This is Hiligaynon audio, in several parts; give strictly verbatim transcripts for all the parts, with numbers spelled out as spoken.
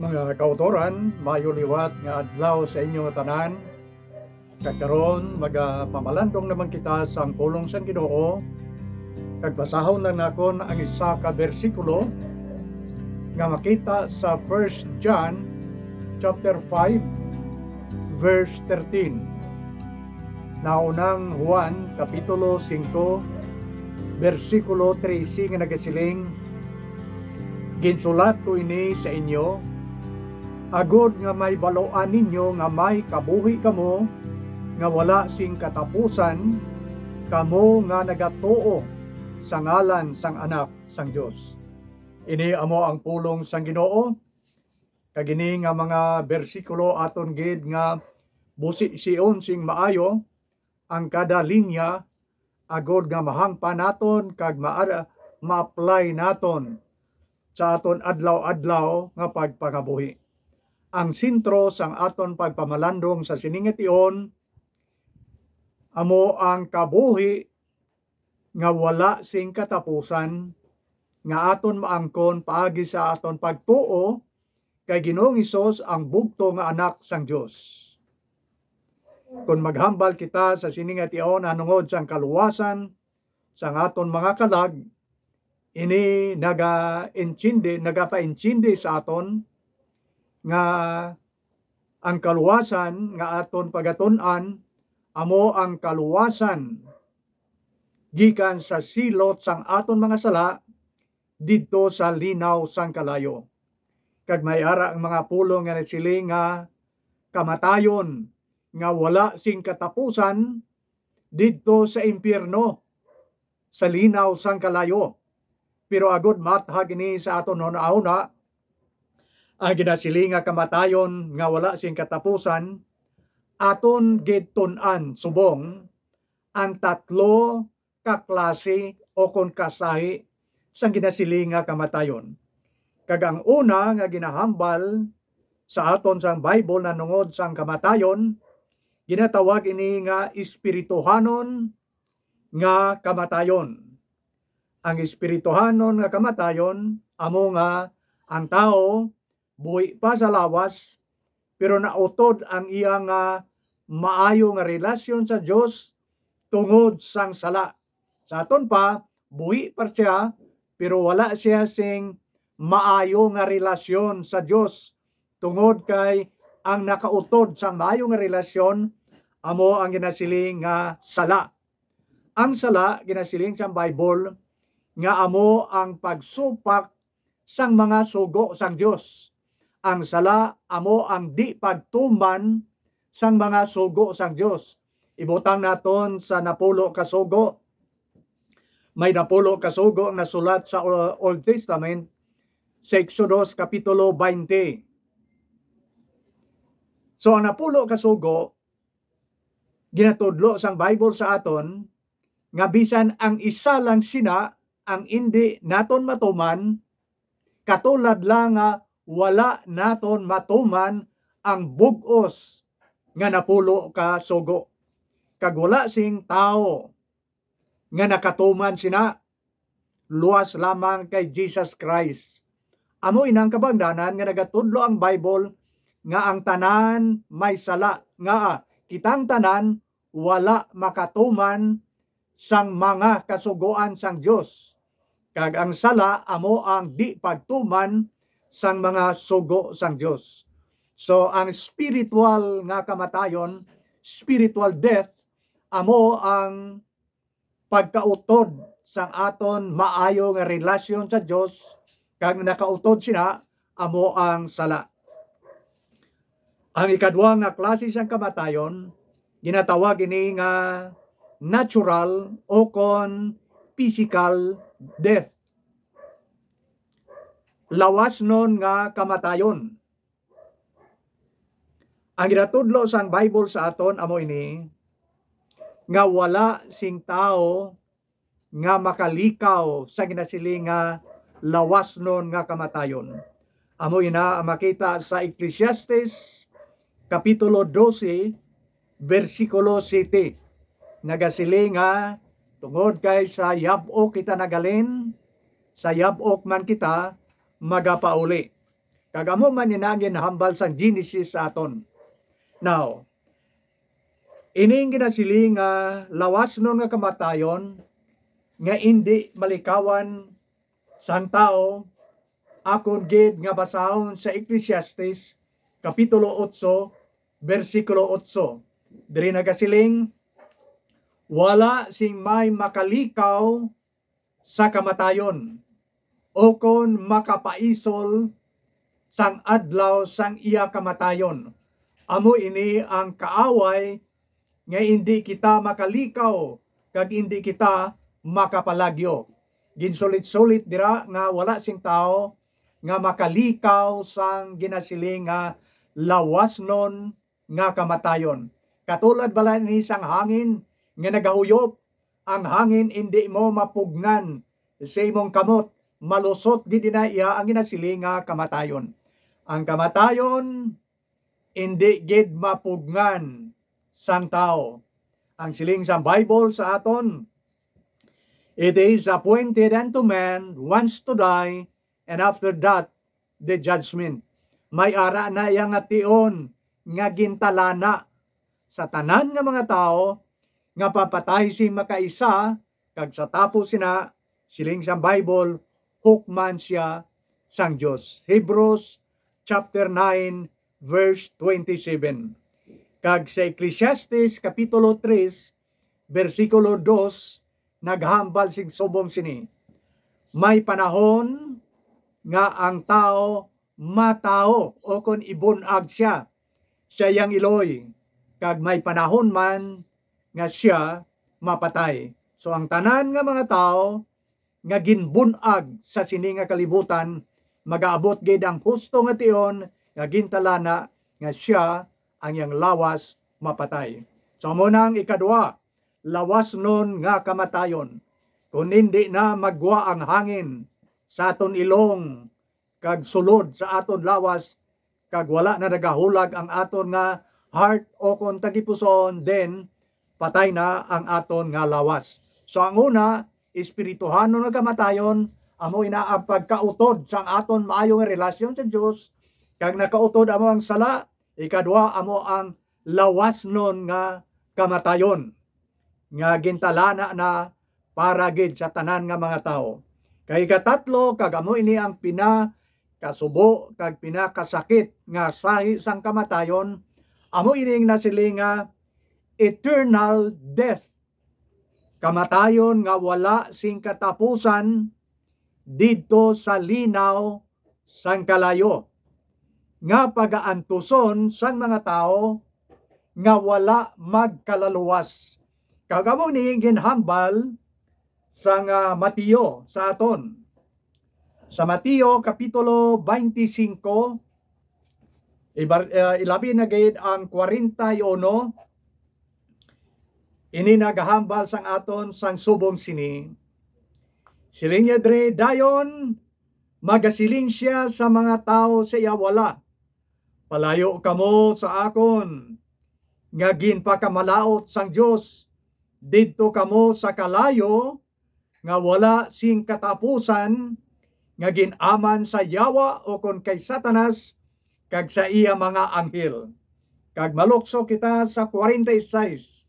Mga kautoran, maayo liwat nga adlaw sa inyo tanan. Kag karon, magapamalandong naman kita sang pulong sang Ginoo, kag basahon lang nakon ang isa ka bersikulo nga makita sa First John chapter five, verse thirteen. Naunang Juan, kapitulo singko, bersikulo trese, nga nagasiling, "Ginsulat ko ini sa inyo, agod nga may baloan ninyo nga may kabuhi kamo nga wala sing katapusan, kamo nga nagatuo sa ngalan sang Anak sang Dios." Ini amo ang pulong sang Ginoo, kag ini nga mga bersikulo aton gid nga busision sing maayo ang kada linya, agod nga mahangpan naton kag ma-, ma-apply naton sa aton adlaw-adlaw nga pagpangabuhi. Ang sentro sang aton pagpamalandong sa sini nga tion amo ang kabuhi nga wala sing katapusan, nga aton maangkon paagi sa aton pagtuo kay Ginoong Hesus ang bugtong nga Anak sang Dios. Kon maghambal kita sa sini nga tion nahanungod sang kaluwasan sang aton mga kalag, ini nagaintindi, nagapaintindi sa aton nga ang kaluwasan nga aton pagatun-an amo ang kaluwasan gikan sa silot sang aton mga sala didto sa linaw sang kalayo. Kag may ara ang mga pulong nga nagsiling nga kamatayon nga wala sing katapusan didto sa impyerno, sa linaw sang kalayo. Pero agod maathag ini sa aton hunahuna, ang ginasiling nga kamatayon nga wala sing katapusan, aton gid tun-an subong ang tatlo ka klase o kon kasahi sang ginasiling nga kamatayon. Kag ang una nga ginahambal sa aton sang Bible nanungod sang kamatayon, ginatawag ini nga espirituhanon nga kamatayon. Ang espirituhanon nga kamatayon amo nga ang tawo buhi pa sa lawas, pero nautod ang iya nga maayo nga relasyon sa Dios tungod sang sala. Sa aton pa, buhi pa siya, pero wala siya sing maayo nga relasyon sa Dios, tungod kay ang nakautod sang maayo nga relasyon amo ang ginasiling nga sala. Ang sala, ginasiling sang Bible, nga amo ang pagsupak sang mga sugo sang Dios. Ang sala amo ang di pagtuman sang mga sugo sang Dios. Ibutang naton sa napulo ka sugo. May napulo ka sugo ang nasulat sa O-, Old Testament, sa Exodus kapitulo twenty. So, ang napulo ka sugo, ginatudlo sang Bible sa aton nga bisan ang isa lang sina ang indi naton matuman, katulad lang nga wala naton matuman ang bug-os nga napulo ka sugo. Kag wala sing tawo nga nakatuman sina, luas lamang kay Jesus Christ. Amo ina ang kabangdanan nga nagatudlo ang Bible nga ang tanan may sala, nga kitang tanan wala makatuman sang mga kasugoan sang Dios, kag ang sala amo ang di pagtuman sang mga sugo sang Dios. So, ang spiritual nga kamatayon, spiritual death, amo ang pagkautod sang aton maayo nga relasyon sa Dios, kag nakautod sina amo ang sala. Ang ikadua nga klase sang kamatayon, ginatawag ini nga natural o kon physical death. Lawasnon nga kamatayon. Ang ginatudlo sang Bible sa aton amo ini, nga wala sing tawo nga makalikaw sa ginasiling nga lawasnon nga kamatayon. Amo ina ang makita sa Ecclesiastes kapitulo dose, bersikulo siyete. Nagasiling nga, "Tungod kay sa yab-ok kita naghalin, sa yab-ok man kita magapauli." Kag amo man ini ang ginhambal sang Genesis sa aton. Now, ining ginasiling nga lawasnon nga kamatayon nga indi malikawan sang tawo, akon gid nga basahon sa Ecclesiastes, Kapitulo otso, bersikulo otso. Diri nagasiling, "Wala sing may makalikaw sa kamatayon, o kon makapaisol sang adlaw sang iya kamatayon. Amo ini ang kaaway nga indi kita makalikaw kag indi kita makapalagyo." Ginsulit-sulit dira nga wala sing tawo nga makalikaw sang ginasiling nga lawasnon nga kamatayon. Katulad bala ni sang hangin nga nagahuyop, ang hangin indi mo mapugngan sa imong kamot, malusot gid ina iya ang ginasiling nga kamatayon. Ang kamatayon indi gid mapugngan sang tawo. Ang siling sang Bible sa aton, "It is appointed unto man once to die, and after that, the judgment." May ara na iya nga tion nga gintalana sa tanan nga mga tawo nga papatay sing makaisa, kag sa tapos sina, siling sang Bible, hukman sia sang Dios. Hebrews chapter nine, verse twenty-seven. Kag sa Ecclesiastes Kapitulo tres, bersikulo dos, naghambal sing subong sini, "May panahon nga ang tawo matawo, o kon ibun-ag sia sa iyang iloy, kag may panahon man nga sia mapatay." So, ang tanan nga mga tawo nga ginbun-ag sa sini nga kalibutan, magaabot gid ang husto nga tion nga gintalana nga sia ang iyang lawas mapatay. So, amo na ang ikadua, lawasnon nga kamatayon. Kung hindi na maggwa ang hangin sa aton ilong kag sulod sa aton lawas, kag wala na nagahulag ang aton nga heart o kon tagipusoon, then patay na ang aton nga lawas. So, ang una, espirituhanon nga kamatayon, amo ina ang pagkautod sang aton maayo nga relasyon sa Dios, kag nakautod amo ang sala. Ikadua, amo ang lawasnon nga kamatayon nga gintalana na para gid sa tanan nga mga tawo. Kay ikatatlo, kag amo ini ang pinakasubo kag pinakasakit nga sahi sang kamatayon, amo ini ang nasiling nga eternal death, kamatayon nga wala sing katapusan didto sa linaw sang kalayo, nga pagaantuson sang mga tawo nga wala magkalaluwas. Kag amo ni ginhambal sang, ah, Mateo sa aton. Sa Mateo Kapitulo twenty-five, ibar-, ah, ilabi na gid ang forty-one, ini nagahambal sang aton sang subong sini. Siling niya diri, dayon magasiling sia sa mga tawo sa iya wala, "Palayo kamo sa akon, nga ginpakamalaut sang Dios. Didto kamo sa kalayo nga wala sing katapusan, nga gin-aman sa Yawa, o kon kay Satanas, kag sa iya mga anghel." Kag malukso kita sa forty-six,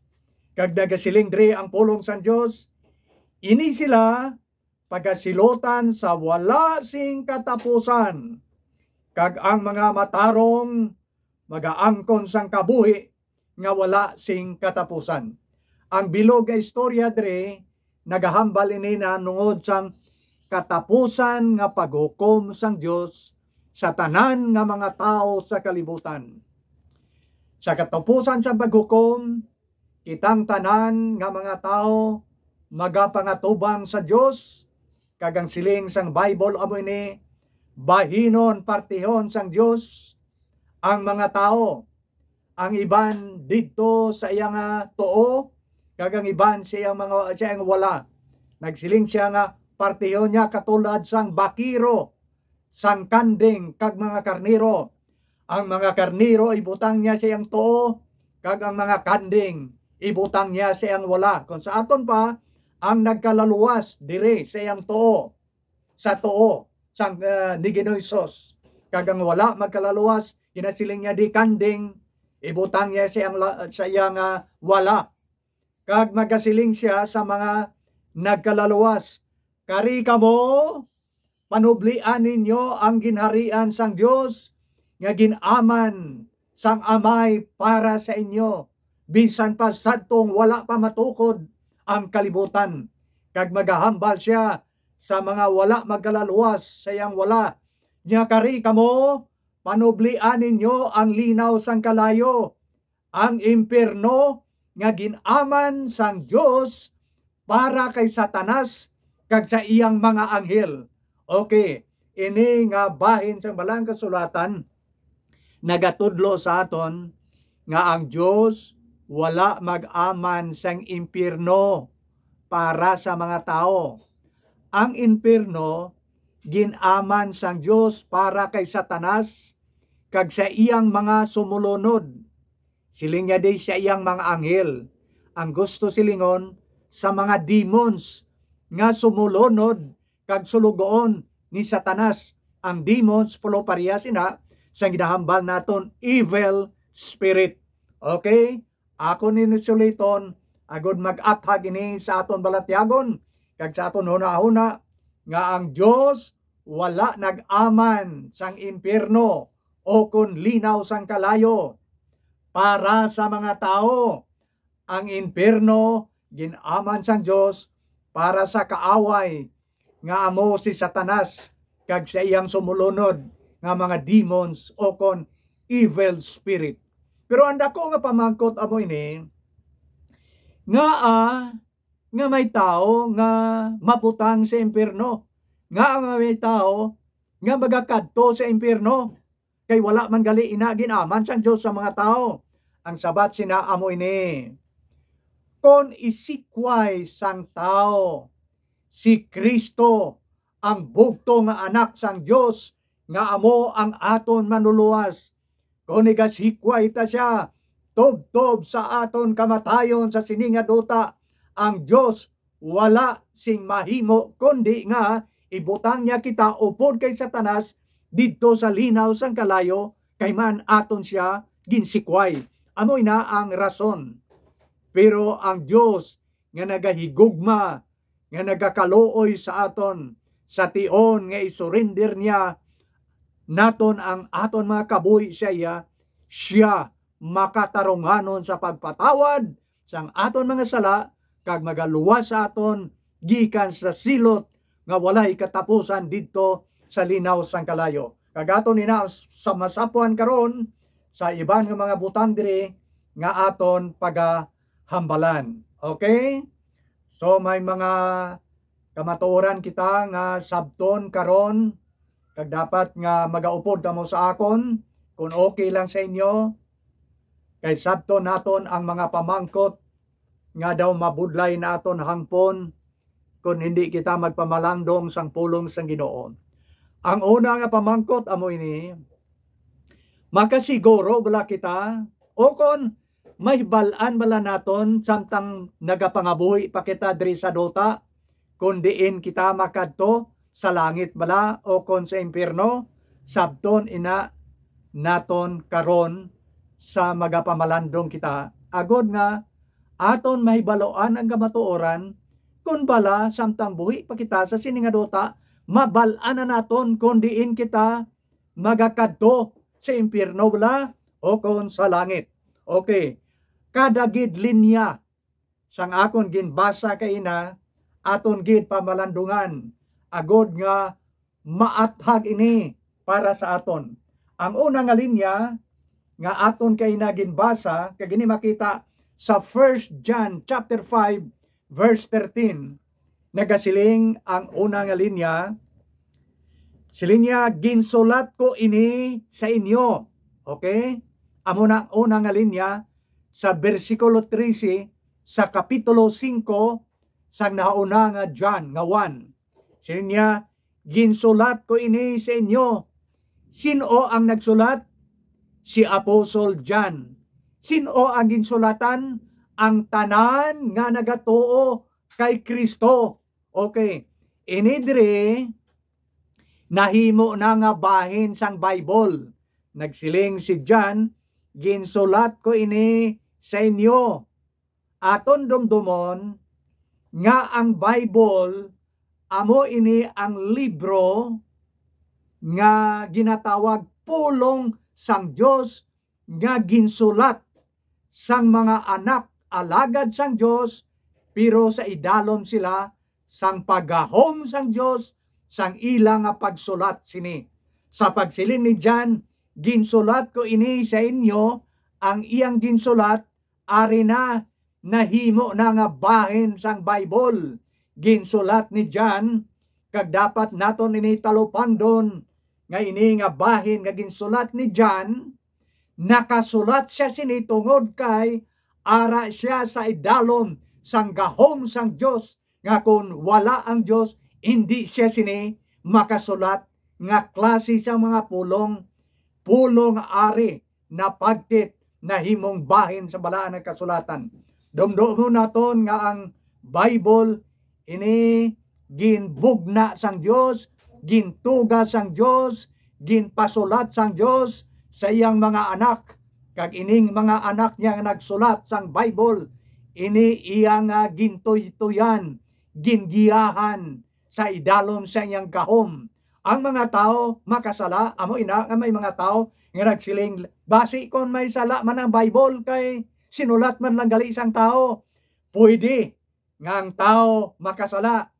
kag nagasiling diri ang pulong sang Dios, "Ini sila pagasilutan sa wala sing katapusan, kag ang mga matarong magaangkon sang kabuhi nga wala sing katapusan." Ang bilog nga istorya diri nagahambal ini na nungod sang katapusan nga paghukom sang Dios sa tanan nga mga tawo sa kalibutan. Sa katapusan sang paghukom, kitang tanan nga mga tawo magapangatubang sa Dios, kag ang siling sang Bible amo ini, bahinon, partihon sang Dios ang mga tawo, ang iban didto sa iyang, ah, tuo, kag ang iban sa iyang mga, sa iyang wala. Nagsiling sia nga partihon niya katulad sang bakiro sang kanding kag mga karnero. Ang mga karnero ibutang niya sa iyang tuo, kag ang mga kanding ibutang niya sa iyang wala. Kung sa aton pa, ang nagkalaluwas diri sa iyang tuo, sa tuo sang, ah, ni Ginoong Hesus. Kag ang wala magkalaluwas, ginasiling niya di kanding, ibutang niya sa iyang la-, sa iya nga wala. Kag magasiling sia sa mga nagkalaluwas, "Kari kamo, panublian ninyo ang ginharian sang Dios nga gin-aman sang Amay para sa inyo, bisan pa sadtong wala pa matukod ang kalibutan." Kag magahambal sia sa mga wala magkalaluwas sa iyang wala, niya, "Kari kamo, panublian ninyo ang linaw sang kalayo, ang impierno nga gin-aman sang Dios para kay Satanas kag sa iyang mga anghel." Okay, ini nga bahin sang Balang Kasulatan nagatudlo sa aton nga ang Dios wala mag-aman sang impierno para sa mga tawo. Ang impierno gin-aman sang Dios para kay Satanas kag sa iyang mga sumulunod. Siling niya di sa iyang mga anghel. Ang gusto silingon, sa mga demons nga sumulunod kag sulugoon ni Satanas. Ang demons, pulo pareha sina sa ginahambal naton, evil spirit. Okay? Ako ni suliton, agud mag-athag ini sa aton balatyagon kag sa aton hunahuna nga ang Dios wala nag-aman sang impierno o kon linaw sang kalayo para sa mga tawo. Ang impierno gin-aman sang Dios para sa kaaway nga amo si Satanas kag sa iyang sumulunod nga mga demons o kon evil spirit. Pero ang dako nga pamangkot amo ini, ngaa nga may tawo nga mabutang sa impierno? Ngaa nga may tawo nga magakadto sa impierno? Kay wala man gali ina gin-aman sang Dios sa mga tawo. Ang sabat sina amo ini: Kon isikway sang tawo si Cristo, ang bugtong nga Anak sang Dios, nga amo ang aton Manluluwas, kon igasikway ta sia tubtob sa aton kamatayon sa sini nga duta, ang Dios wala sing mahimo kundi nga ibutang niya kita upod kay Satanas didto sa linaw sang kalayo, kay man aton sia ginsikway. Amo ina ang rason. Pero ang Dios nga nagahigugma, nga nagakaluoy sa aton, sa tion nga isurinder niya naton ang aton mga kabuhi sa iya, sia makatarunganon sa pagpatawad sang aton mga sala kag magaluwas sa aton gikan sa silot nga walay katapusan didto sa linaw sang kalayo. Kag aton ina sa masapuan karon sa iban nga mga butang diri nga aton pagahambalan. Okay? So, may mga kamatuoran kita nga sabton karon, kag dapat nga magaupod kamo sa akon, kung okay lang sa inyo, kay sabton naton ang mga pamangkot nga daw mabudlay naton hangpon kon hindi kita magpamalandong sang pulong sang Ginoo. Ang una nga pamangkot amo ini: makasiguro bala kita, o kon mahibal-an bala naton samtang nagapangabuhi pa kita diri sa duta, kon diin kita makadto, sa langit bala o kon sa impierno? Sabton ina naton karon sa magapamalandong kita, agod nga aton mahibaluan ang kamatuoran, kon bala samtang buhi pa kita sa sini nga duta, mabal-an na naton kon diin kita magakadto, sa impierno bala o kon sa langit. Okay, kada gid linya sang akon ginbasa kaina, aton gid pamalandungan, agod nga maathag ini para sa aton. Ang una nga linya nga aton kaina ginbasa, kag ini makita sa First John chapter five, verse thirteen. Nagasiling ang una nga linya, siling niya, "Ginsulat ko ini sa inyo." Okay? Amo na ang una nga linya sa bersikulo trese sa kapitulo singko sang nahauna nga John nga one. Siling niya, "Ginsulat ko ini sa inyo." Sin-o ang nagsulat? Si Apostol John. Sin-o ang ginsulatan? Ang tanan nga nagatuo kay Cristo. Okay. Ini diri, nahimo na nga bahin sang Bible. Nagsiling si John, "Ginsulat ko ini sa inyo." Aton dumdumon nga ang Bible amo ini ang libro nga ginatawag pulong sang Dios nga ginsulat sang mga anak alagad sang Dios, pero sa idalom sila sang paggahom sang Dios sang ila nga pagsulat sini. Sa pagsiling ni John, "Ginsulat ko ini sa inyo," ang iyang ginsulat ari na, nahimo na nga bahin sang Bible. Ginsulat ni John, kag dapat naton ini talupangdon, nga ini nga bahin nga ginsulat ni John, nakasulat sia sini tungod kay ara sia sa idalom sang gahom sang Dios, nga kon wala ang Dios, indi sia sini makasulat nga klase sang mga pulong, pulong ari napagtit, nahimong bahin sa Balaan nga Kasulatan. Dumdumon naton nga ang Bible ini ginbugna sang Dios, gintuga sang Dios, ginpasulat sang Dios sa iyang mga anak, kag ining mga anak niya nga nagsulat sang Bible, ini iya nga gintuytoyan, gingiyahan sa idalom sa iyang gahom. Ang mga tawo makasala, amo ina nga may mga tawo nga nagsiling, "Basi kon may sala man ang Bible, kay sinulat man lang gali sang tawo." Pwede nga ang tawo makasala,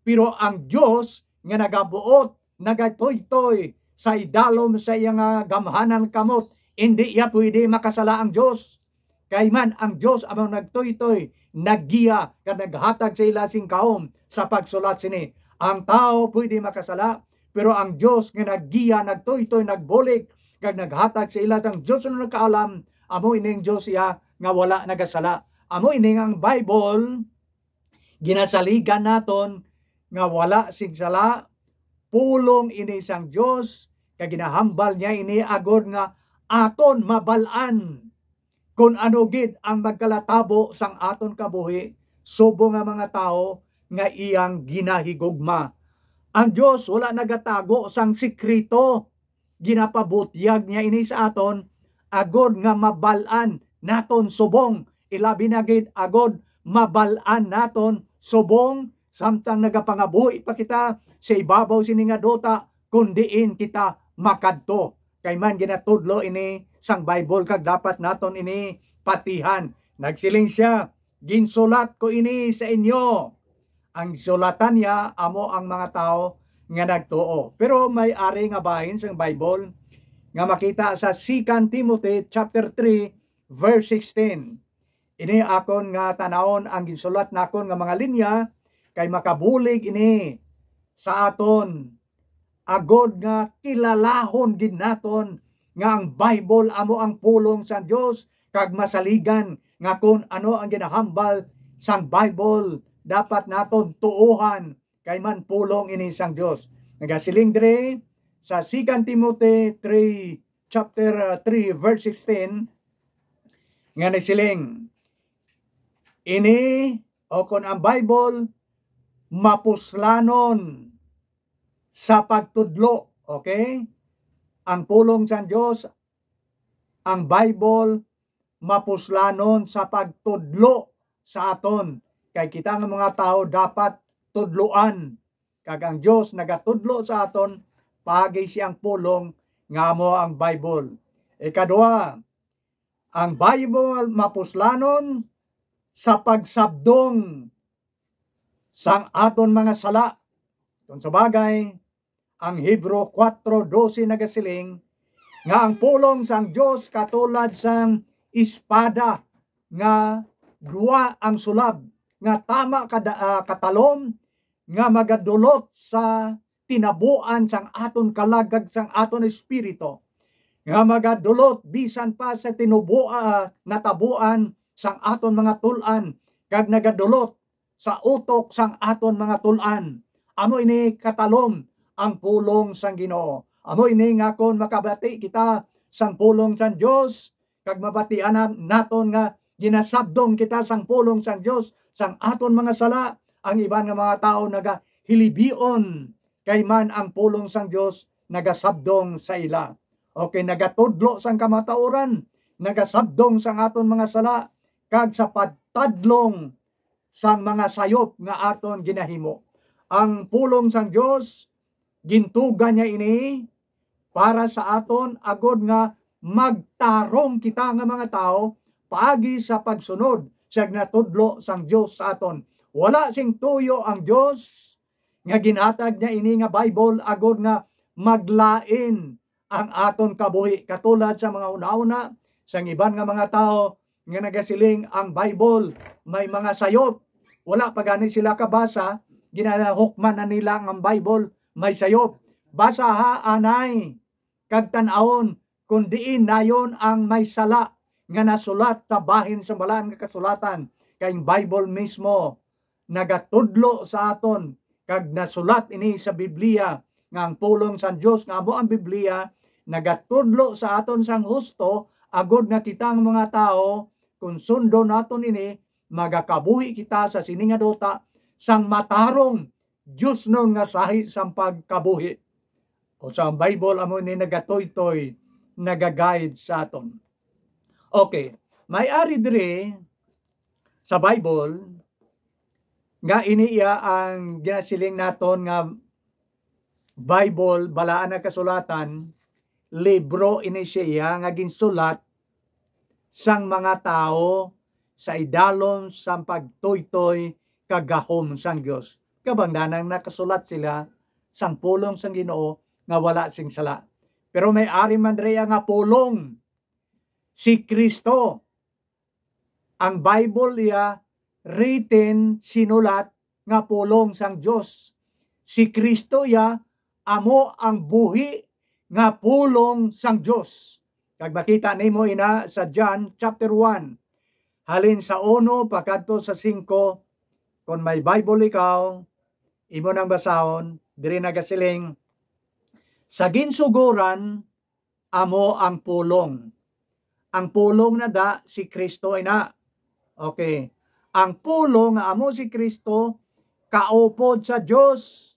pero ang Dios nga nagabuot, nagatuytoy sa idalom sa iya nga gamhanan kamot, indi iya pwede makasala ang Dios. Kay man ang Dios amo nagtuytoy, naggiya, kag naghatag sa ila sing gahom sa pagsulat sini. Ang tawo pwede makasala, pero ang Dios nga naggiya, nagtuytoy, nagbulig, kag naghatag sa ila sang Dios nga nagkaalam, amo ini ang Dios iya nga wala nagasala. Amo ini nga ang Bible ginasaligan naton nga wala sing sala, pulong ini sang Dios, kag ginahambal niya ini agod nga aton mabal-an kon ano gid ang magkalatabo sang aton kabuhi subong nga mga tawo nga iyang ginahigugma. Ang Dios wala nagatago sang sikreto, ginapabutyag niya ini sa aton agod nga mabal-an naton subong, ilabi na gid agod mabal-an naton subong samtang nagapangabuhi pa kita sa ibabaw sini nga duta, kon diin kita makadto. Kay man ginatudlo ini sang Bible kag dapat naton ini patihan. Nagsiling sia, "Ginsulat ko ini sa inyo." Ang sulatan niya amo ang mga tawo nga nagtuo. Pero may ari nga bahin sang Bible nga makita sa Second Timothy chapter three, verse sixteen. Ini akon nga tanawon ang ginsulat nakon nga mga linya, kay makabulig ini sa aton, agod nga kilalahon gid naton nga ang Bible amo ang pulong sang Dios, kag masaligan nga kon ano ang ginahambal sang Bible dapat naton tuohan, kay man pulong ini sang Dios. Nagasiling diri sa Second Timothy three, chapter, uh, three, verse sixteen, nga nagsiling, "Ini, o kon ang Bible, mapuslanon sa pagtudlo." Okay? Ang pulong sang Dios, ang Bible, mapuslanon sa pagtudlo sa aton. Kay kita nga mga tawo dapat tudloan. Kag ang Dios nagatudlo sa aton paagi siyang pulong nga amo ang Bible. Ikadua, ang Bible mapuslanon sa pagsabdong sang aton mga sala. Kung sa bagay, ang Hebreo kuwatro dose nagasiling nga ang pulong sang Dios katulad sang espada nga duwa ang sulab, nga tama kada, ah, katalom, nga magadulot sa tinabuan sang aton kalag kag sang aton espiritu, nga magadulot bisan pa sa tinubo-, ah, natabuan sang aton mga tul-an, kag nagadulot sa utok sang aton mga tul-an. Amo ini katalom ang pulong sang Ginoo. Amo ini nga kon makabati kita sang pulong sang Dios, kag mabatian na-, naton nga ginasabdong kita sang pulong sang Dios sang aton mga sala, ang iban nga mga tawo nagahilibion kay man ang pulong sang Dios nagasabdong sa ila. Okay, nagatudlo sang kamatuoran, nagasabdong sang aton mga sala, kag sa pagtadlong sang mga sayop nga aton ginahimo. Ang pulong sang Dios, gintuga niya ini para sa aton, agod nga magtarong kita nga mga tawo paagi sa pagsunod sa ginatudlo sang Dios sa aton. Wala sing tuyo ang Dios nga ginhatag niya ini nga Bible agod nga maglain ang aton kabuhi, katulad sa mga hunahuna sang iban nga mga tawo nga nagasiling ang Bible may mga sayop. Wala pa gani sila kabasa, ginahukman na nila nga ang Bible may sayop. Basaha anay kag tan-awon kon diin nayon ang may sala nga nasulat sa bahin sa Balaan nga Kasulatan, kay ang Bible mismo nagatudlo sa aton, kag nasulat ini sa Biblia, nga ang pulong sang Dios nga amo ang Biblia nagatudlo sa aton sang husto, agod nga kita nga mga tawo, kon sundon naton ini, magakabuhi kita sa sini nga duta sang matarong diosnon nga sahi sang pagkabuhi. O sa ang Bible amo ni nagatuytoy, naga-guide sa aton. Okay, may ari diri sa Bible nga ini iya ang ginasiling naton nga Bible, Balaan nga Kasulatan, libro ini siya nga ginsulat sang mga tawo sa idalom sang pagtuytoy kag gahom sang Dios. Kabangdanan nakasulat sila sang pulong sang Ginoo nga wala sing sala. Pero may ari man diri nga pulong, si Kristo. Ang Bible iya written, sinulat nga pulong sang Dios. Si Kristo iya amo ang buhi nga pulong sang Dios. Kag makita nimo ina sa John chapter one, halin sa uno pakadto sa singko. Kon may Bible ikaw, imo nang basahon, diri nagasiling, sa ginsugoran, amo ang pulong. Ang pulong na da si Kristo ina. Okay. Ang pulong nga amo si Kristo, kaupod sa Dios,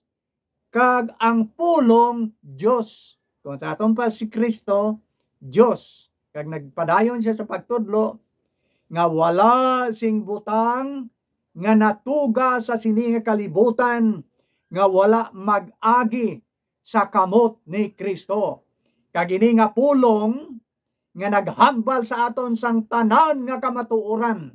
kag ang pulong Dios. Kung sa aton pa si Kristo, Dios. Kag nagpadayon siya sa pagtudlo nga wala sing butang nga natuga sa sini nga kalibutan nga wala mag-agi sa kamot ni Kristo. Kag ini nga pulong nga naghambal sa aton sang tanan nga kamatuoran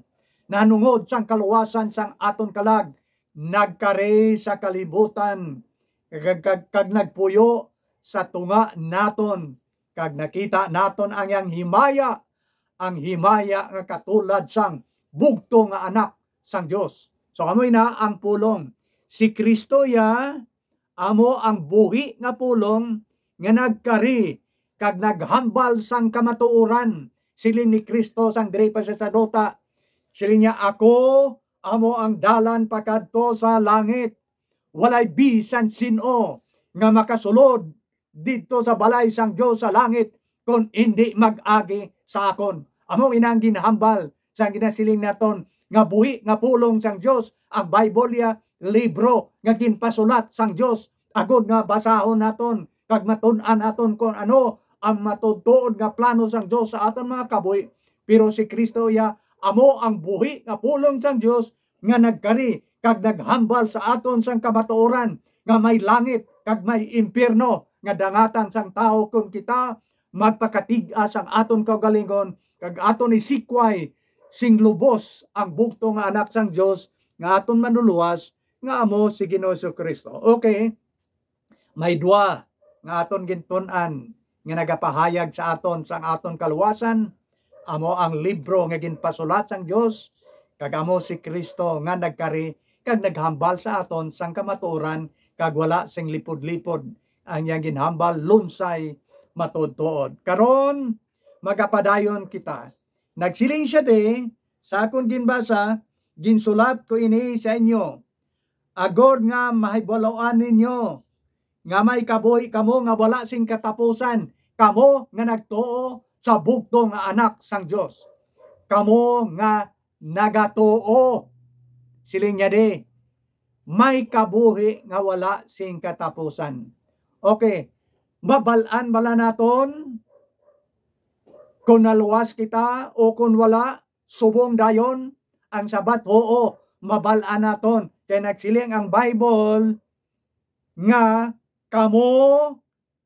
nahanungod sang kaluwasan sang aton kalag, nagkari sa kalibutan, kag, kag, kag nagpuyo sa tunga naton, kag nakita naton ang iyang himaya, ang himaya nga katulad sang bugtong nga Anak sang Dios. So, amoy na ang pulong. Si Kristo iya amo ang buhi nga pulong nga nagkari kag naghambal sang kamatuoran. Siling ni Kristo sang diri pa siya sa duta, siling niya, "Ako amo ang dalan pakadto sa langit. Walay bisan sin-o nga makasulod didto sa balay sang Dios sa langit kon indi mag-agi sa akon." Amo ina ang ginhambal sang ginasiling naton nga buhi nga pulong sang Dios. Ang Bible iya libro nga ginpasulat sang Dios, agod nga basahon naton kag matun-an naton kon ano ang matuod-tuod nga plano sang Dios sa aton mga kabuhi. Pero si Kristo iya amo ang buhi nga pulong sang Dios nga nagkari kag naghambal sa aton sang kamatuoran nga may langit kag may impyerno nga dangatan sang tawo kon kita magpakatig-a sang aton kaugalingon kag aton isikway sing lubos ang bugtong nga Anak sang Dios nga aton Manluluwas nga amo si Ginoong Jesu-Cristo. Okay, may dua nga aton gintun-an nga nagapahayag sa aton sang aton kaluwasan, amo ang libro nga ginpasulat sang Dios, kag amo si Cristo nga nagkari kag naghambal sa aton sang kamatuoran kag wala sing lipod-lipod ang iyang ginhambal, lunsay, matuod-tuod. Karon, magapadayon kita. Nagsiling siya di, sa akon ginbasa, ginsulat ko ini sa inyo, agod nga mahibaloan ninyo nga may kabuhi kamo nga wala sing katapusan, kamo nga nagtuo sa bugtong nga Anak sang Dios, kamo nga nagatuo. Siling niya di, may kabuhi nga wala sing katapusan. Okay, mabal-an bala naton kung naluwas kita o kung wala? Subong dayon ang sabat, oo, mabal-an naton. Kay nagsiling ang Bible nga kamo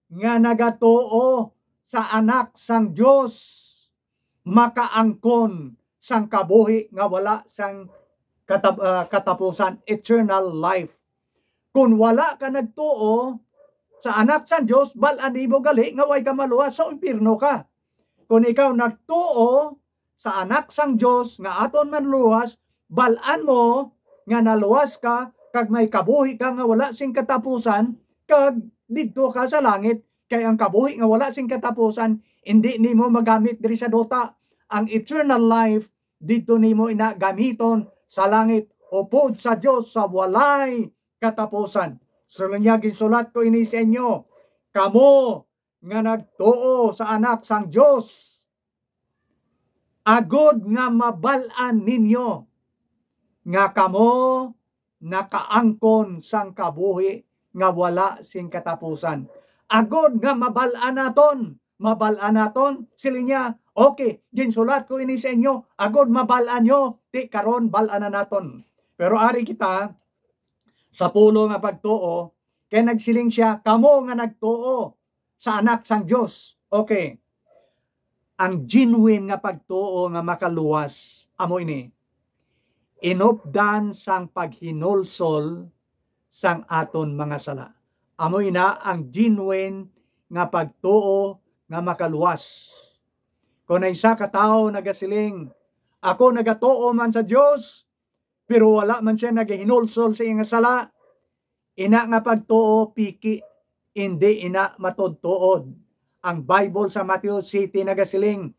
nga nagatuo sa Anak sang Dios makaangkon sang kabuhi nga wala sang katab-, ah, katapusan, eternal life. Kung wala ka nagtuo sa Anak sang Dios, bal-an nimo gali nga way ka maluwas, sa impyerno ka. Kung ikaw nagtuo sa Anak sang Dios nga aton manluwas, bal-an mo nga naluwas ka kag may kabuhi ka nga wala sing katapusan, kag didto ka sa langit, kay ang kabuhi nga wala sing katapusan indi nimo magamit diri sa duta. Ang eternal life didto nimo ina gamiton sa langit, upod sa Dios sa walay katapusan. So niya, ginsulat ko ini sa inyo, kamo nga nagtuo sa Anak sang Dios, agod nga mabal-an ninyo nga kamo nakaangkon sang kabuhi nga wala sing katapusan. Agod nga mabal-an naton, mabal-an naton, siling niya, okay, ginsulat ko ini sa inyo, agod mabal-an nyo, ti karon bal-an na naton. Pero ari kita sa pulo nga pagtuo, kay nagsiling siya, kamo nga nagtuo sa Anak sang Dios. Okay. Ang genuine nga pagtuo nga makaluwas amo ini, inupdan sang paghinulsol sang aton mga sala. Amo ina ang genuine nga pagtuo nga makaluwas. Kung ang isa ka tawo nagasiling, "Ako nagatuo man sa Dios," pero wala man siya nagahinulsol sa iyang sala, ina nga pagtuo piki, indi ina matuod-tuod. Ang Bible sa Mateo siyete nagasiling,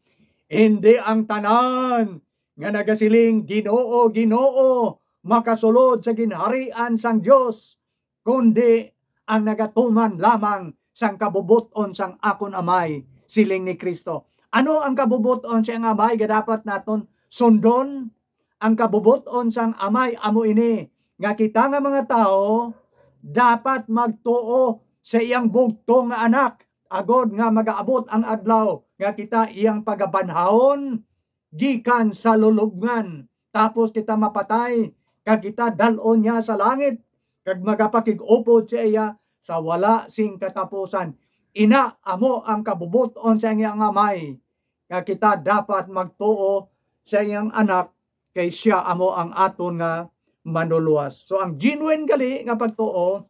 "Indi ang tanan nga nagasiling, 'Ginoo, Ginoo,' makasulod sa ginharian sang Dios, kundi ang nagatuman lamang sang kabubot-on sang akon Amay," siling ni Cristo. Ano ang kabubot-on sang Amay nga dapat naton sundon? Ang kabubot-on sang Amay amo ini, nga kita nga mga tawo dapat magtuo sa iyang bugtong nga Anak, agod nga magaabot ang adlaw nga kita iyang pagabanhawon gikan sa lulubngan, tapos kita mapatay, kag kita dal-on niya sa langit, kag magapakig-upod sa iya sa wala sing katapusan. Ina amo ang kabubot-on sa iyang Amay, nga kita dapat magtuo sa iyang Anak, kay siya amo ang aton nga manuluwas. So, ang genuine gali nga pagtuo,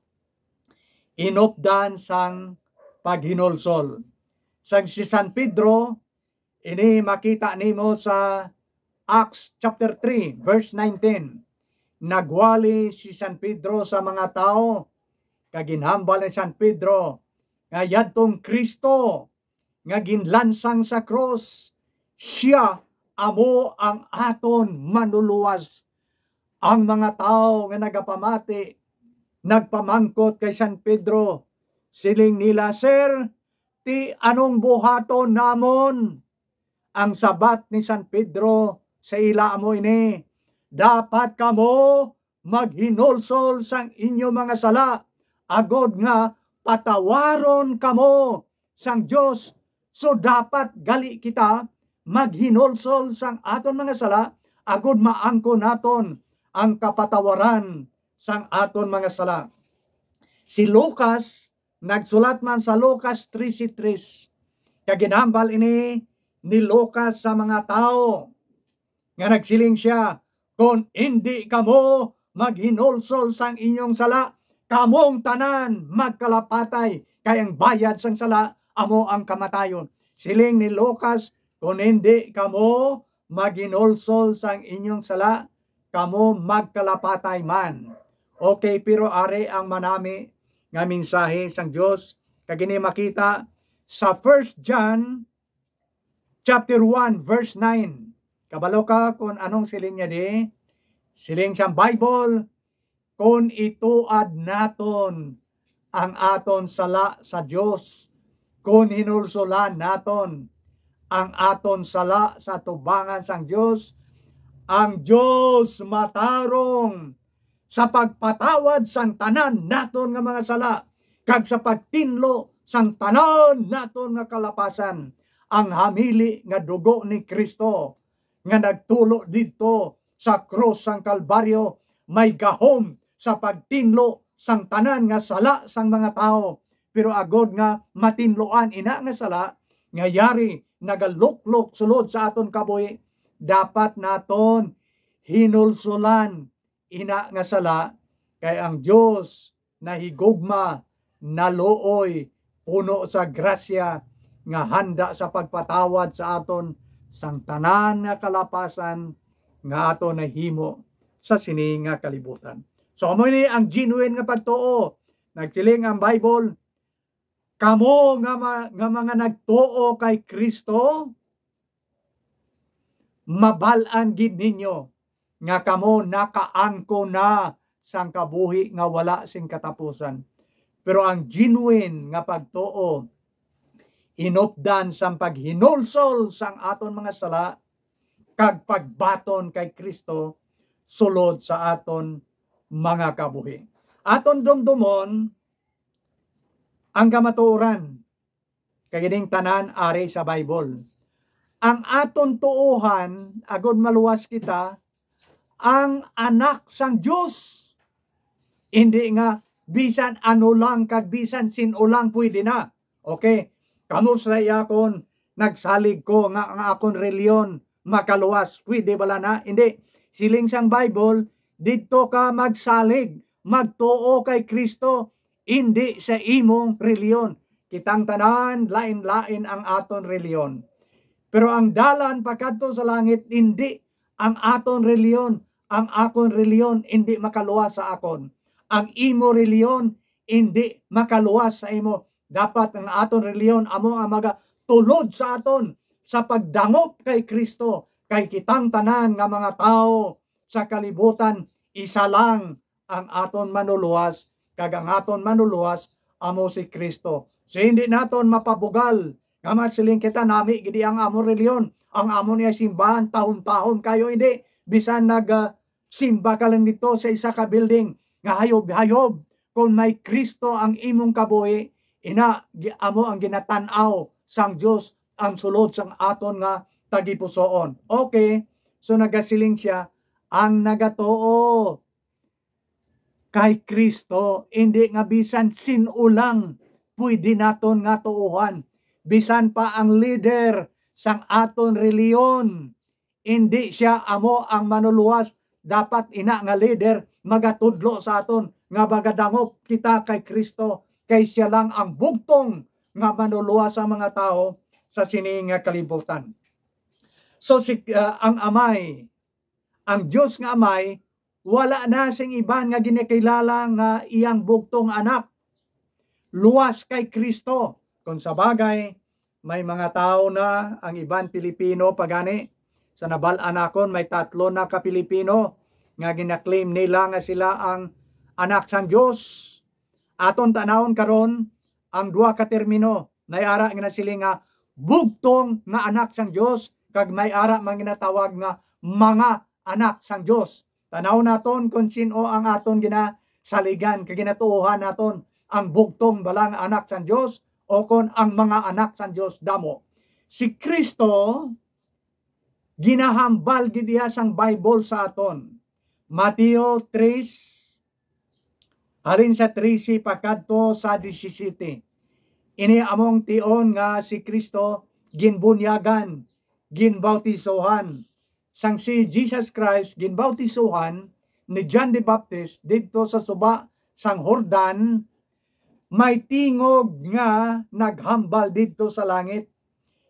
inupdan sang paghinulsol. Sang si San Pedro, ini makita nimo sa Acts chapter three, verse nineteen. Nagwali si San Pedro sa mga tawo, kag ginhambal ni San Pedro nga yadtong Cristo nga ginlansang sa krus, sia amo ang aton manuluwas. Ang mga tawo nga nagapamati nagpamangkot kay San Pedro, siling nila, "Sir, ti anong buhaton namon?" Ang sabat ni San Pedro sa ila amo ini, "Dapat kamo maghinulsol sang inyo mga sala, agod nga patawaron kamo sang Dios." So, dapat gali kita maghinulsol sang aton mga sala, agod maangkon naton ang kapatawaran sang aton mga sala. Si Lucas nagsulat man sa Lucas trese tres, kag ginhambal ini ni Lucas sa mga tawo, nga nagsiling sia, "Kon indi kamo maghinulsol sang inyong sala, kamong tanan magkalapatay, kay ang bayad sang sala amo ang kamatayon." Siling ni Lucas, "Kon indi kamo maghinulsol sang inyong sala, kamo magkalapatay man." Okay, pero ari ang manami nga mensahe sang Dios, kag ini makita sa First John chapter one, verse nine. Kabalo ka kung anong siling niya di? Siling sang Bible, "Kung ituad naton ang aton sala sa Dios, kung hinulsolan naton ang aton sala sa tubangan sang Dios, ang Dios matarong sa pagpatawad sang tanan naton nga mga sala, kag sa pagtinlo sang tanan naton nga kalapasan. Ang hamili nga dugo ni Kristo nga nagtulo didto sa krus sang Kalbaryo may gahom sa pagtinlo sang tanan nga sala sang mga tawo, pero agod nga matinluan ina nga sala nga yari nagaluklok sulod sa aton kabuhi, dapat naton hinulsulan ina nga sala, kay ang Dios nahigugma, naluoy, puno sa grasya, nga handa sa pagpatawad sa aton sang tanan nga kalapasan nga aton nahimo sa sini nga kalibutan. So, amo ni ang genuine nga pagtuo. Nagsiling ang Bible, "Kamo nga, ma-, nga mga nagtuo kay Kristo, mabal-an gid ninyo nga kamo nakaangkon na sang kabuhi nga wala sing katapusan." Pero ang genuine nga pagtuo, inupdan sang paghinulsol sang aton mga sala kag pagbaton kay Kristo sulod sa aton mga kabuhi. Aton dumdumon ang kamatuoran, kag ining tanan ari sa Bible. Ang aton tuohan, agod maluwas kita, ang Anak sang Dios. Hindi nga bisan ano lang kag bisan sin-o lang pwede na. Okay, kamo sa iya kon nagsalig ko nga ang akon reliyon makaluwas, pwede bala na? Hindi. Siling sang Bible, didto ka magsalig, magtuo kay Kristo, indi sa imong reliyon. Kitang tanan, lain-lain ang aton reliyon. Pero ang dalan pakadto sa langit, indi ang aton reliyon. Ang akon reliyon indi makaluwas sa akon. Ang imo reliyon indi makaluwas sa imo. Dapat ang aton reliyon amo ang magatulod sa aton sa pagdangop kay Kristo, kay kitang tanan nga mga tawo sa kalibutan, isa lang ang aton Manlulowas, kag ang aton Manlulowas amo si Kristo. So, hindi naton mapabugal nga masiling kita, "Nami gid ang amon reliyon, ang amon iya simbahan, tahom-tahom kayo." Hindi, bisan nag, ah, simba ka lang dito sa isa ka building nga hayob-hayob, kung may Kristo ang imong kabuhi, ina, gi-, amo ang ginatan-aw sang Dios ang sulod sang aton nga tagipusoon. Okay, so nagasiling siya, ang nagatuo kay Kristo, hindi nga bisan sin-o lang pwede naton nga tuohan. Bisan pa ang leader sang aton reliyon, hindi siya amo ang manuluwas. Dapat ina nga leader magatudlo sa aton nga magadangop kita kay Kristo, kay siya lang ang bugtong nga manuluwas sa mga tawo sa sini nga kalibutan. So, si, ah, ang Amay, ang Dios nga Amay, wala na sing iban nga ginakilala nga iyang bugtong Anak. Luwas kay Kristo. Kung sa bagay, may mga tawo na ang iban Pilipino pa gani. Sa nabal-an nakon, may tatlo na ka Pilipino nga ginaklaim nila nga sila ang anak sang Dios. Aton tanawon karon ang duha ka termino. May ara nga nasiling nga bugtong nga anak sang Dios, kag may ara man ginatawag nga mga anak sang Dios. Tanaw naton kung sin-o ang aton ginasaligan kag ginatuohan naton, ang bugtong bala nga anak sang Dios o kon ang mga anak sang Dios damo. Si Kristo, ginahambal gid iya sang Bible sa aton. Mateo tres, halin sa trese pakadto sa disisiyete. Ini among tion nga si Kristo ginbunyagan, ginbautisohan. Sang si Jesus Christ ginbautisohan ni John the Baptist didto sa suba sang Jordan, may tingog nga naghambal didto sa langit,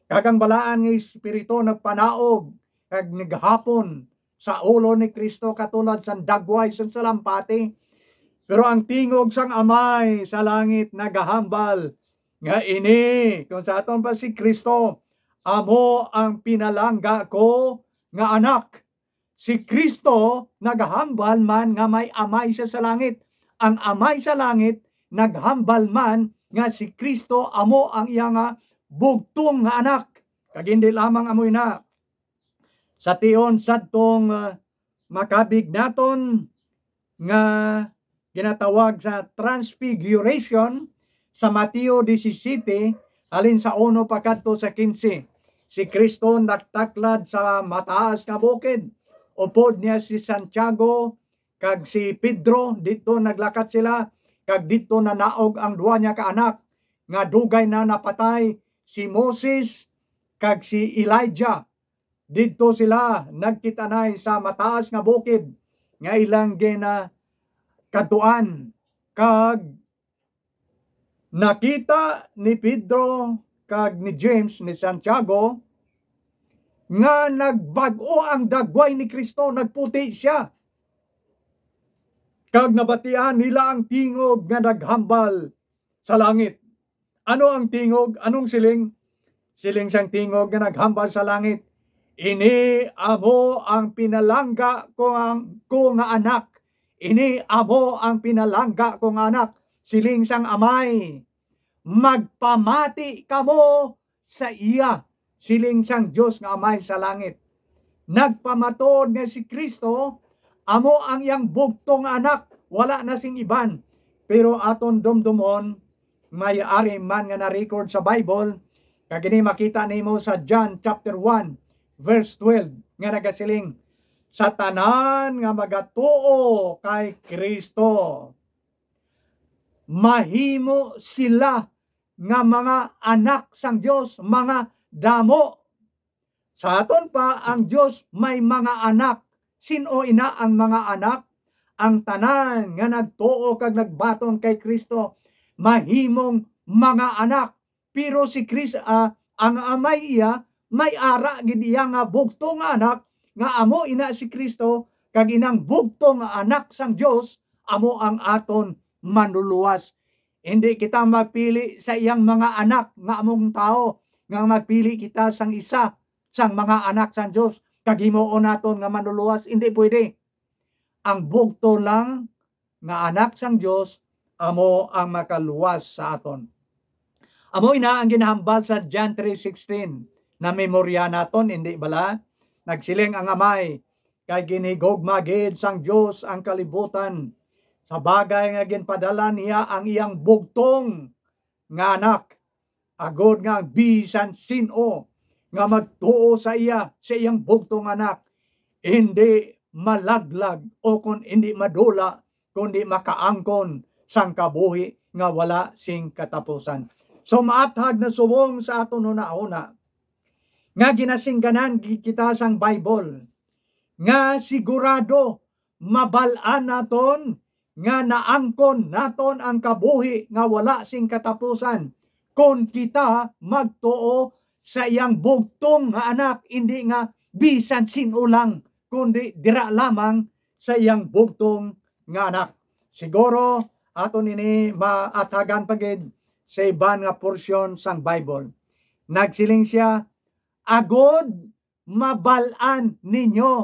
kag ang balaan nga Espiritu nagpanaog kag naghapon sa ulo ni Kristo katulad sang dagway sang salampati. Pero ang tingog sang Amay sa langit nagahambal nga ini, kung sa aton pa si Kristo, amo ang pinalangga ko nga Anak. Si Kristo nagahambal man nga may Amay siya sa langit. Ang Amay sa langit naghambal man nga si Kristo amo ang iya nga bugtong nga Anak. Kag hindi lamang amo ina, sa tion sadtong, ah, makabig naton, nga ginatawag sa Transfiguration sa Mateo disisiyete, halin sa uno pakadto sa kinse. Si Kristo nagtaklad sa mataas nga bukid. Upod niya si Santiago kag si Pedro, didto naglakat sila, kag didto nanaog ang duha niya ka anak, nga dugay na napatay, si Moses kag si Elijah. Didto sila nagkit-anay sa mataas nga bukid nga ilang ginakadtuan, kag nakita ni Pedro kag ni James, ni Santiago, nga nagbag-o ang dagway ni Kristo, nagputi sia. Kag nabatian nila ang tingog nga naghambal sa langit. Ano ang tingog? Anong siling? Siling sang tingog nga naghambal sa langit, "Ini amo ang pinalangga ko, ang, ko nga anak. Ini amo ang pinalangga ko nga anak." Siling sang Amay, "Magpamati kamo sa iya." Siling sang Dios nga Amay sa langit. Nagpamatuod nga si Kristo amo ang iyang bugtong nga anak, wala na sing iban. Pero aton dumdumon, may ari man nga na-record sa Bible, kag ini makita nimo sa John chapter one, verse twelve, nga nagasiling, "Sa tanan nga magatuo kay Kristo, mahimo sila nga mga anak sang Dios, mga damo." Sa aton pa, ang Dios may mga anak. Sin-o ina ang mga anak? Ang tanan nga nagtuo kag nagbaton kay Kristo mahimong mga anak. Pero si Kris-, ah, ang Amay iya, may ara gid iya nga bugtong nga anak, nga amo ina si Kristo, kag inang bugtong nga anak sang Dios amo ang aton Manluluwas. Hindi kita magpili sa iyang mga anak nga among tawo, nga magpili kita sang isa sang mga anak sang Dios kag himuon naton nga Manluluwas. Hindi pwede. Ang bugtong lang nga anak sang Dios amo ang makaluwas sa aton. Amo ina ang ginahambal sa John three sixteen. Namemorya naton, hindi bala? Nagsiling ang Amay, "Kay ginhigugma gid sang Dios ang kalibutan, sa bagay nga ginpadala niya ang iyang bugtong nga Anak, agod nga ang bisan sin-o nga magtuo sa iya, sa iyang bugtong Anak, hindi malaglag o kon hindi madula, kundi makaangkon sang kabuhi nga wala sing katapusan." So, maathag na subong sa aton hunahuna nga ginasingganan gi-, kita sang Bible, nga sigurado mabal-an naton nga naangkon naton ang kabuhi nga wala sing katapusan kon kita magtuo sa iyang bugtong nga Anak, indi nga bisan sin-o lang, kundi dira lamang sa iyang bugtong nga Anak. Siguro aton ini maathagan pa gid sa iban nga porsyon sang Bible. Nagsiling sia, "Agod mabal-an ninyo."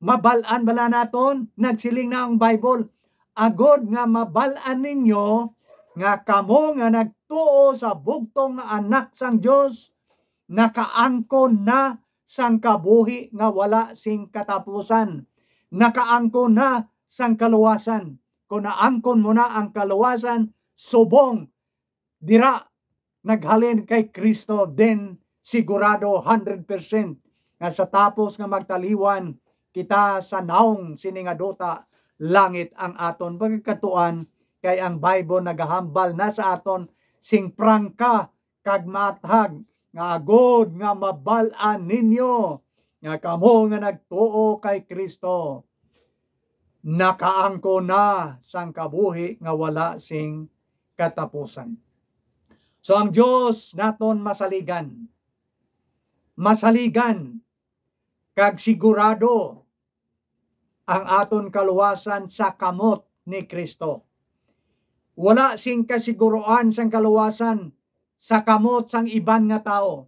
Mabal-an bala naton? Nagsiling na ang Bible, "Agod nga mabal-an ninyo nga kamo nga nagtuo sa bugtong nga Anak sang Dios nakaangkon na sang kabuhi nga wala sing katapusan, nakaangkon na sang kaluwasan." Kung naangkon mo na ang kaluwasan, subong dira naghalin kay Kristo, then sigurado hundred percent nga sa tapos nga magtaliwan kita sa naong sini nga duta, langit ang aton pagkakatuan, kay ang Bible nagahambal na sa aton sing prangka kag maathag nga agod nga mabal-an ninyo nga kamo nga nagtuo kay Kristo nakaangkon na sang kabuhi nga wala sing katapusan. So, ang Dios naton masaligan. Masaligan kag sigurado ang aton kaluwasan sa kamot ni Kristo. Wala sing kasiguruan sang kaluwasan sa kamot sang iban nga tawo,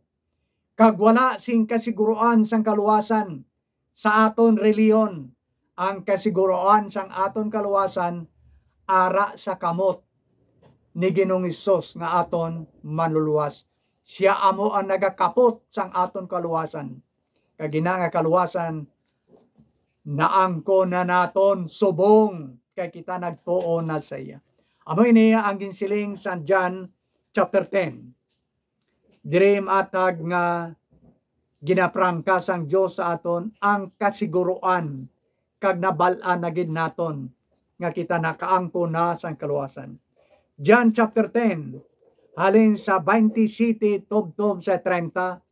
kag wala sing kasiguruan sang kaluwasan sa aton relihiyon. Ang kasiguruan sang aton kaluwasan ara sa kamot ni Ginoong Hesus nga aton Manluluwas. Sia amo ang nagakapot sang aton kaluwasan. Kag ina nga kaluwasan, naangkon na naton subong kay kita nagtuo na sa iya. Amo ini ang ginsiling sa John chapter ten. Diri matag nga ginaprangka sang Dios sa aton ang kasiguruan, kag nabal-an na gid naton nga kita nakaangkon na sang kaluwasan. John chapter ten, halin sa twenty-seven tubtob sa thirty.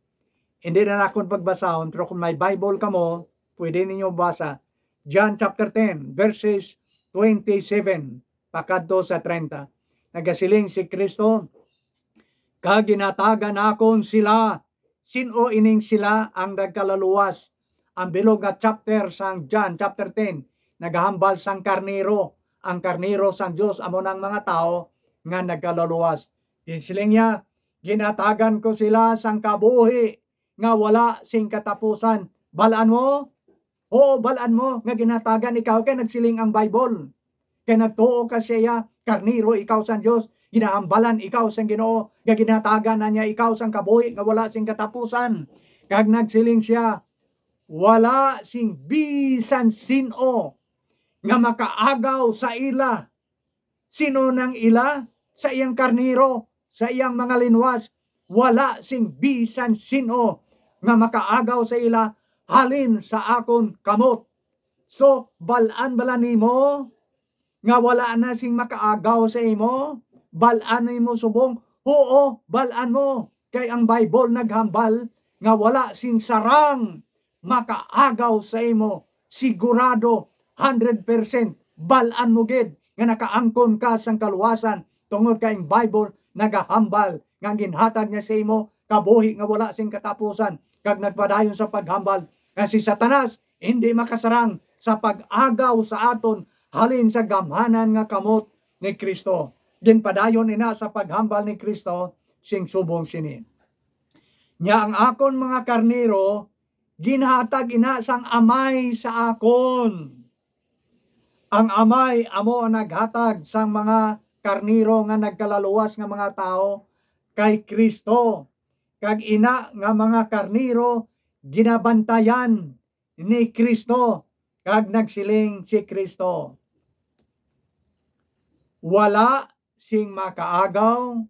Hindi na nakon pagbasahon, pero kung may Bible kamo, pwede ninyo basa. John chapter ten, verses twenty-seven pakadto sa thirty. Nagasiling si Kristo, "Kag ginhatagan nakon sila." Sin-o ining sila? Ang nagkalaluwas. Ang bilog nga chapter sang John chapter ten nagahambal sang karnero. Ang karnero sang Dios amo nang mga tawo nga nagkalaluwas. Ginsiling niya, "Ginhatagan ko sila sang kabuhi nga wala sing katapusan." Bal-an mo? Oo, bal-an mo nga ginhatagan ikaw, kay nagsiling ang Bible. Kay nagtuo ka sa iya, karnero ikaw sang Dios, ginahambalan ikaw sang Ginoo, nga ginhatagan na niya ikaw sang kabuhi nga wala sing katapusan. Kag nagsiling siya, "Wala sing bisan sin-o nga makaagaw sa ila." Sin-o nang ila? Sa iyang karnero, sa iyang mga linwas. Wala sing bisan sin-o nga makaagaw sa ila halin sa akon kamot. So, bal-an bala nimo nga wala na sing makaagaw sa imo? Bal-an nimo subong? Huo, bal-an mo. Kay ang Bible naghambal nga wala sing sarang makaagaw sa imo. Sigurado, hundred percent, bal-an mo gid nga nakaangkon ka sang kaluwasan, tungod kay ang Bible nagahambal nga ang ginhatag niya sa imo kabuhi nga wala sing katapusan, kag nagpadayon sa paghambal nga si Satanas hindi makasarang sa pag-agaw sa aton halin sa gamhanan nga kamot ni Kristo. Ginpadayon ina sa paghambal ni Kristo sing subong sini, "Nya ang akon mga karnero ginhatag ina sang Amay sa akon." Ang Amay amo ang naghatag sang mga karnero nga nagkalaluwas nga mga tawo kay Kristo, kag ina nga mga karnero ginabantayan ni Kristo, kag nagsiling si Kristo, "Wala sing makaagaw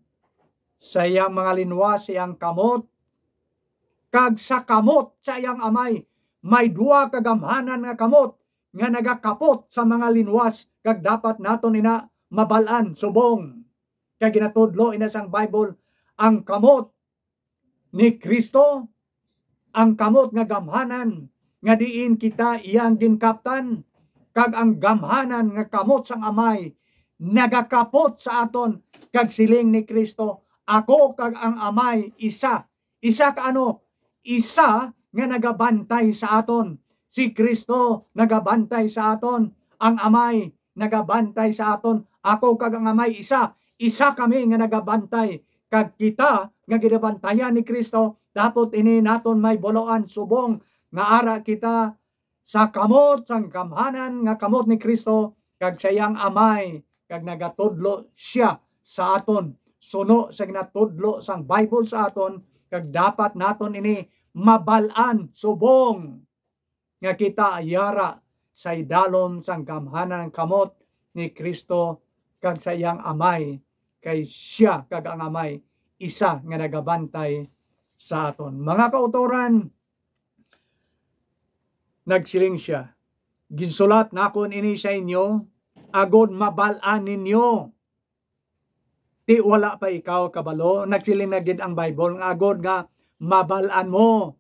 sa iyang mga linwas sa iyang kamot, kag sa kamot sa iyang Amay may duha ka gamhanan nga kamot nga nagakapot sa mga linwas, kag dapat naton ina mabal-an subong." Kay ginatudlo ina sang Bible, ang kamot ni Kristo, ang kamot nga gamhanan nga diin kita iyang ginkaptan, kag ang gamhanan nga kamot sang Amay nagakapot sa aton, kag siling ni Kristo, "Ako kag ang Amay isa." Isa ka ano? Isa nga nagabantay sa aton. Si Kristo nagabantay sa aton. Ang Amay nagabantay sa aton. Ako kag ang Amay isa. Isa kami nga nagabantay. Kag kita nga ginabantayan ni Kristo, dapat ini naton may buloan subong nga ara kita sa kamot sang gamhanan nga kamot ni Kristo, kag sa iyang Amay, kag nagatudlo sia sa aton suno sa ginatudlo sang Bible sa aton, kag dapat naton ini mabal-an subong nga kita yara sa idalom sang gamhanan nga kamot ni Kristo kag sa iyang Amay, kay sia kag ang Amay isa nga nagabantay sa aton. Mga kautoran, nagsiling sia, "Ginsulat nakon ini sa inyo, agod mabal-an ninyo." Ti wala pa ikaw kabalo? Nagsiling na gid ang Bible nga agod nga mabal-an mo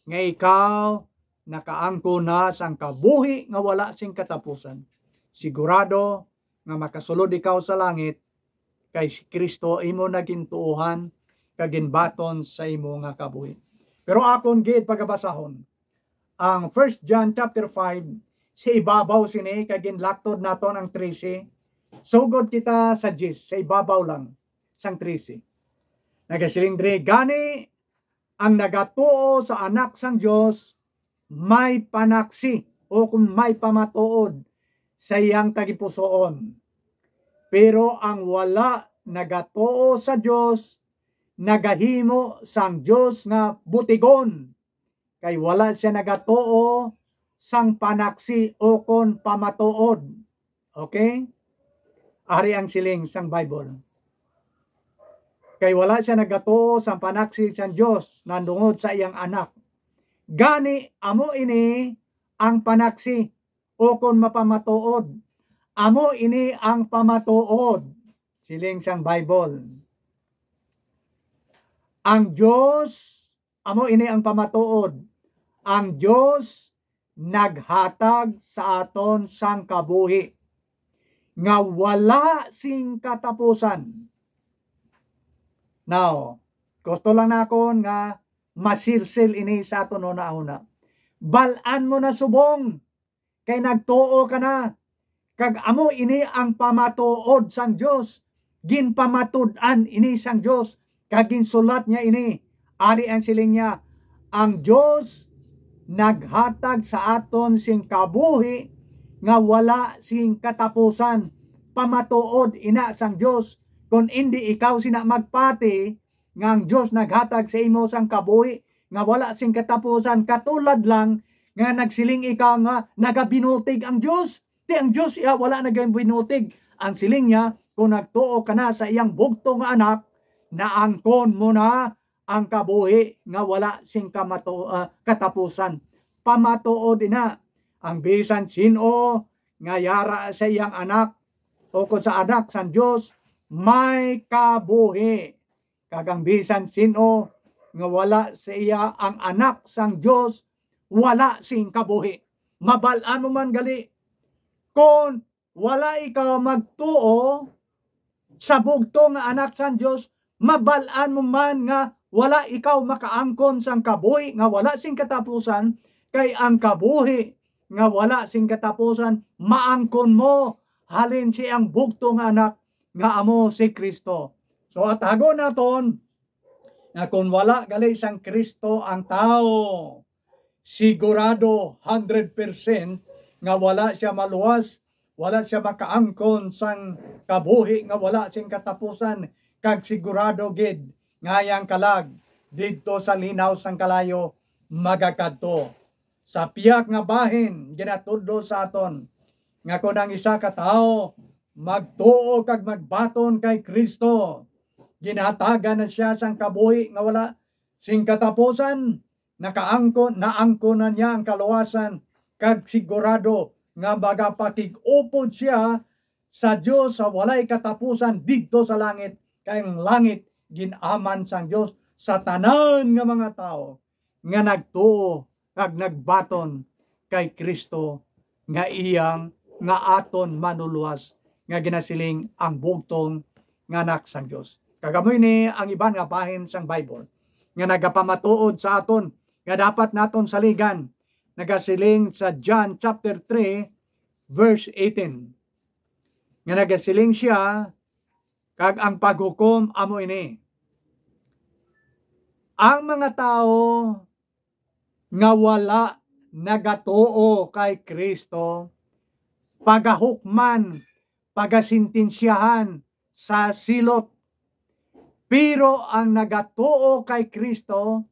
nga ikaw nakaangkon na sang kabuhi nga wala sing katapusan. Sigurado nga makasulod ikaw sa langit, kay si Kristo imo na gintuohan kag ginbaton sa imo nga kabuhi. Pero akon gid pagabasahon ang First John chapter five, sa ibabaw sini, kay ginlaktod naton ang trese. Sugod kita sa diyes, sa ibabaw lang sang trese. Nagasiling diri, "Gani, ang nagatuo sa Anak sang Dios may panaksi, o kung may pamatuod sa iyang tagipusoon. Pero ang wala nagatuo sa Dios, nagahimo sang Dios nga butigon, kay wala sia nagatuo sang panaksi ukon pamatuod." Okay? Ari ang siling sang Bible. Kay wala sia nagatuo sang panaksi sang Dios nandungod sa iyang Anak. Gani, amo ini ang panaksi, o kon mapamatuod, amo ini ang pamatuod, siling sang Bible. Ang Dios, amo ini ang pamatuod, ang Dios naghatag sa aton sang kabuhi nga wala sing katapusan. Now, gusto lang nakon nga masilsil ini sa aton hunahuna. Bal-an mo na subong, kay nagtuo ka na, kag amo ini ang pamatuod sang Dios. Ginpamatud-an ini sang Dios, kag ginsulat niya ini. Ari ang siling niya, ang Dios naghatag sa aton sing kabuhi nga wala sing katapusan. Pamatuod ina sang Dios. Kon indi ikaw sina magpati nga ang Dios naghatag sa imo sang kabuhi nga wala sing katapusan, katulad lang nga nagsiling ikaw nga nagabinutig ang Dios. Ti ang Dios iya wala nagabinutig. Ang siling niya, kung nagtuo ka na sa iyang bugtong nga Anak, naangkon mo na ang kabuhi nga wala sing kamato-, ah, katapusan. Pamatuod ina, ang bisan sin-o nga yara sa iyang Anak, o kon sa Anak sang Dios, may kabuhi. Kag ang bisan sin-o nga wala sa iya ang Anak sang Dios, wala sing kabuhi. Mabal-an mo man gali, kon wala ikaw magtuo sa bugtong nga Anak sang Dios, mabal-an mo man nga wala ikaw makaangkon sang kabuhi nga wala sing katapusan, kay ang kabuhi nga wala sing katapusan maangkon mo halin sa iyang bugtong nga Anak, nga amo si Cristo. So, atagon naton nga kon wala gali sang Cristo ang tawo, sigurado hundred percent nga wala sia maluwas, wala sia makaangkon sang kabuhi nga wala sing katapusan, kag sigurado gid nga iyang kalag didto sa linaw sang kalayo magakadto. Sa pihak nga bahin, ginatudlo sa aton nga kon ang isa ka tawo magtuo kag magbaton kay Cristo, ginhatagan na sia sang kabuhi nga wala sing katapusan, nakaangkon, naangkon na niya ang kaluwasan, kag sigurado nga magapakig-upod sia sa Dios sa walay katapusan didto sa langit, kay ang langit gin-aman sang Dios sa tanan nga mga tawo nga nagtuo kag nagbaton kay Cristo nga iyang, nga aton Manluluwas, nga ginasiling ang bugtong nga Anak sang Dios. Kag amo ini ang iban nga bahin sang Bible nga nagapamatuod sa aton nga dapat naton saligan. Nagasiling sa John chapter three, verse eighteen, nga nagasiling sia, kag ang paghukom amo ini: ang mga tawo nga wala nagatuo kay Cristo, pagahukman, pagasintensyahan sa silot. Pero ang nagatuo kay Cristo,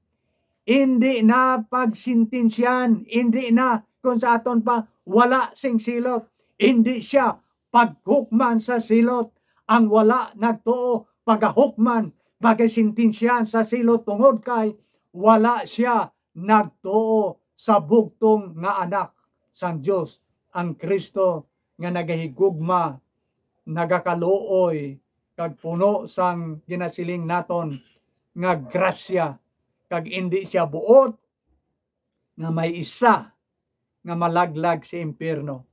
indi na pagsintensyahan, indi na, kung sa aton pa, wala sing silot. Indi sia paghukman sa silot. Ang wala nagtuo, pagahukman, pagasintensyahan sa silot, tungod kay wala sia nagtuo sa bugtong nga Anak sang Dios, ang Cristo nga nagahigugma, nagakaluoy, kag puno sang ginasiling naton nga grasya, kag indi sia buot nga may isa nga malaglag sa impyerno.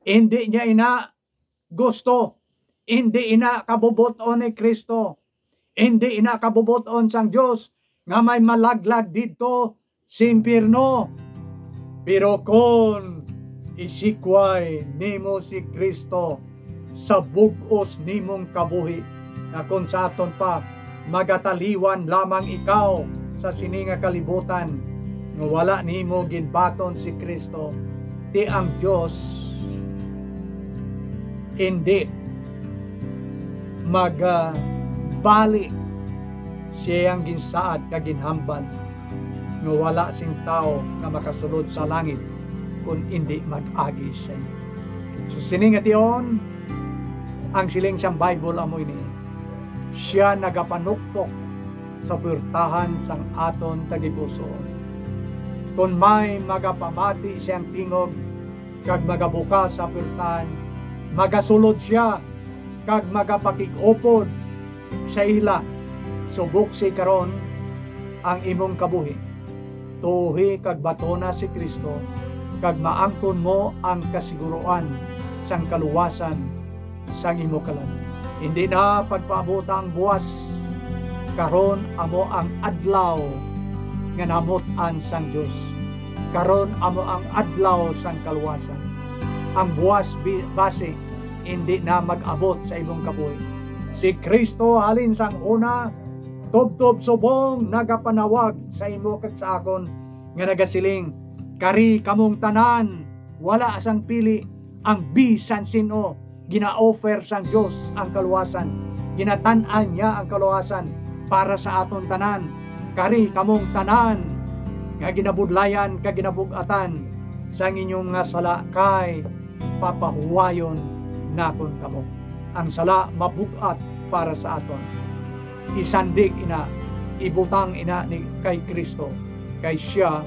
Indi niya ina gusto, indi ina kabubot-on ni Cristo, indi ina kabubot-on sang Dios nga may malaglag didto sa impyerno. Pero kon isikway nimo si Cristo sa bug-os nimong kabuhi, nga kon sa aton pa, magataliwan lamang ikaw sa sini nga kalibutan, nga wala nimo ginbaton si Cristo, ti ang Dios indi magbali sa iyang ginsaad kag ginhambal nga wala sing tawo nga makasulod sa langit kon indi mag-agi sa iya. So, sini nga tion, ang siling sang Bible amo ini, siya nagapanuktok sa puwertahan sang aton tagipusoon. Kon may magapamati siyang tingog kag magabukas sa puwertahan, magasulod siya kag magapakig-upod sa ila. Suboksi karon ang imong kabuhi. Tuohi kag batona si Cristo, kag maangkon mo ang kasiguruan sang kaluwasan sang imo kalag. Hindi na pagpaabuta ang buwas. Karon amo ang adlaw nga namut-an sang Dios. Karon amo ang adlaw sang kaluwasan. Ang buwas bi-, basi hindi na mag-abot sa imong kabuhi. Si Cristo halin sang una, tubtob subong nagapanawag sa imo kag sa akon, nga nagasiling, "Kari kamong tanan, wala sang pili, ang bisan sin-o, gina-offer sang Dios ang kaluwasan, ginatan-an niya ang kaluwasan para sa aton tanan. Kari kamong tanan nga ginabudlayan kag ginabug-atan sang inyong mga sala, kay papahuwayon naton kamo." Ang sala mabug-at para sa aton. Isandig ina, ibutang ina ni kay Cristo, kay siya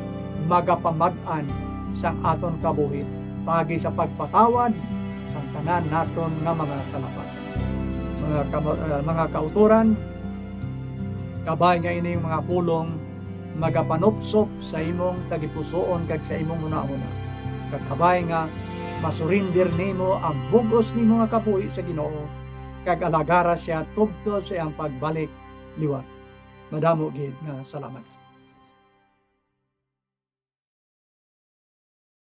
magapamag-an sang aton kabuhi paagi sa pagpatawad sang tanan naton nga mga kalapasan. Mga kama-, ah, mga kautoran, kabay nga ining mga pulong magapanupsop sa imong tagipusoon kag sa imong hunahuna, kag kabay nga masurinder nimo ang bug-os nimo nga kabuhi sa Ginoo, kag alagara sia tubtob sa iyang pagbalik liwat. Madamo gid nga salamat.